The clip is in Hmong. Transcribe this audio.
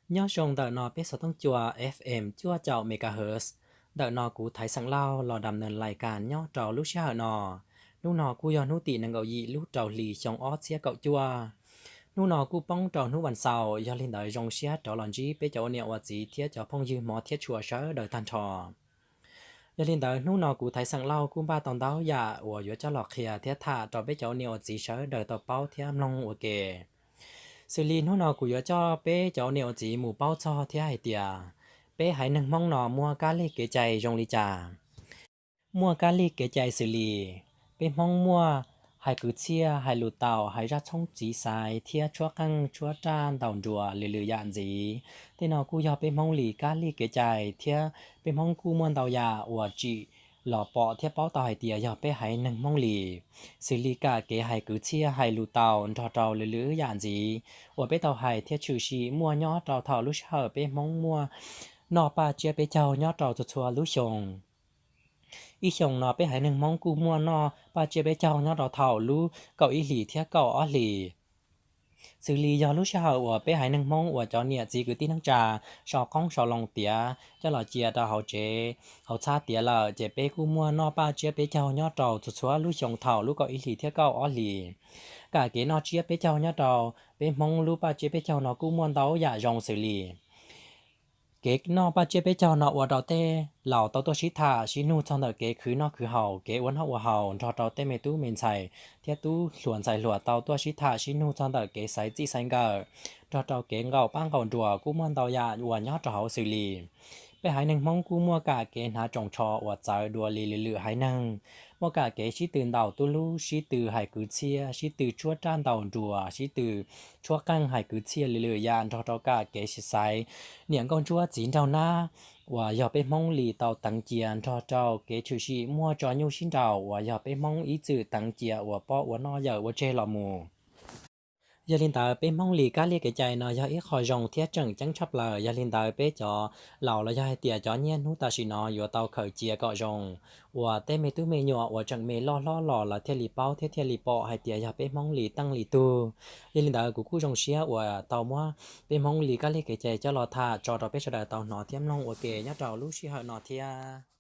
Nyob zoo ntawm no peb xov tooj cua F M cuaj caum megahertz. Ntawm no kuv Thaiv Xeem Lauj los dam nees lais kas nyob rau lub sij hawm no. Hnub no kuj yog hnub tim nees nkaum yim lub rau hli xyoo ob txhiab kaum cuaj. Hnub no kuj poob rau hnub vas xaum, yog li ntawd zoo siab rov los ntsib peb cov ua niam ua txiv thiab cov phooj ywg hmov thiab tshua sawv daws tag nrho. Yog li ntawd hnub no kuv Thaiv Xeem Lauj kuj npaj tau ntau yam uas yuav coj los qhia thiab tham rau peb cov ua niam ua txiv sawv daws tau paub thiab mloog ua ke. Xws li hnub no kuv yuav coj peb cov ua niam ua txiv mus paub txog thiab hais tias peb haiv neeg Hmoob no muaj kab lig kev cai zoo li cas. Muaj kab lig kev cai xws li peb Hmoob muaj hais kwv txhiaj, hais lus taus, hais zaj txhoob txiv xaiv thiab tshuab qeej tshuab raj ntaus nruas lwm lwm yam ntxiv. Tej no kuj yog peb Hmoob li kab lig kev cai thiab peb Hmoob kuj muaj ntau yam uas tsim los pom thiab paub tau hais tias yog peb haiv neeg Hmoob li, xws li kam kev hais kwv txhiaj, hais lus taus nrog rau lwm lwm yam ntxiv uas peb tau hais thiab tshwm sim muaj nyob rau thaum lub sij hawm peb Hmoob muaj noj paj tsiab peb caug nyob rau txhua txhua lub xyoo. Ib xyoos no peb haiv neeg Hmoob kuj muaj noj paj tsiab peb caug nyob rau thaum lub kaum ib hlis thiab kaum ob hlis. Xws li yog lub sij hawm uas peb haiv neeg Hmoob uas cov niam txiv kwv tij neej tsa sau qoob sau loo tiav coj los cia rau hauv tsev hauv txhab tiav lawm, ces peb kuj muaj noj paj tsiab peb caug nyob rau txhua txhua lub xyoo thaum lub kaum ib hlis thiab kaum ob hlis. Kam kev noj tsiab peb caug nyob rau peb Hmoob lub paj tsiab peb caug no kuj muaj ntau yam zoo xws li kev noj paj tsiab peb caug no ua rau tej laus tau tuaj sib tham sib nug txog ntawm kev khwv noj khwv haus, kev ua noj ua haus nrog rau tej me tub me ntxhais thiab tub hluas ntxhais hluas tau tuaj sib tham sib nug txog ntawm kev xaiv txij xaiv nkawm, nrog rau kev nqaum paj nqaum nruas kuj muaj ntau yam uas nyob rau hauv xws li peb haiv neeg Hmoob kuj muaj kam kev hnav tsoos tsho uas txawv dua li lwm lwm haiv neeg, muaj kam kev sib tw ntaus tub lub, sib tw hais kwv txhiaj, sib tw tshuab raj ntaus nruas, sib tw tshuab qeej hais kwv txhiaj lwm lwm yam nrog rau kam kev xaiv niam nkauj ntsuab txiv nraug nab uas yog peb Hmoob li tau teev cia nrog rau kev tshwm sim muaj tso nyuj sib nraus uas yog peb Hmoob ib txwm teev cia ua poj ua noj yawm ua tseg los mus. Yog li ntawd peb Hmoob li kab lig kev cai no yog ib qho zoo thiab tseem ceeb tshaj plaws. Yog li ntawd peb cov laus los yog hais tias cov nyiaj hnub tam sim no yuav tau khaws cia kom zoo, uas tej me tub me nyuam uas tseem me loj hlob los lawv thiaj li paub thiab thiaj li pom hais tias yog peb Hmoob li teej li tug. Yog li ntawd kuv kuj zoo siab uas tau muab peb Hmoob li kab lig kev cai coj los tham tso rau peb sawv daws tau hnov thiab mloog ua ke nyob rau lub sij hawm no thiab.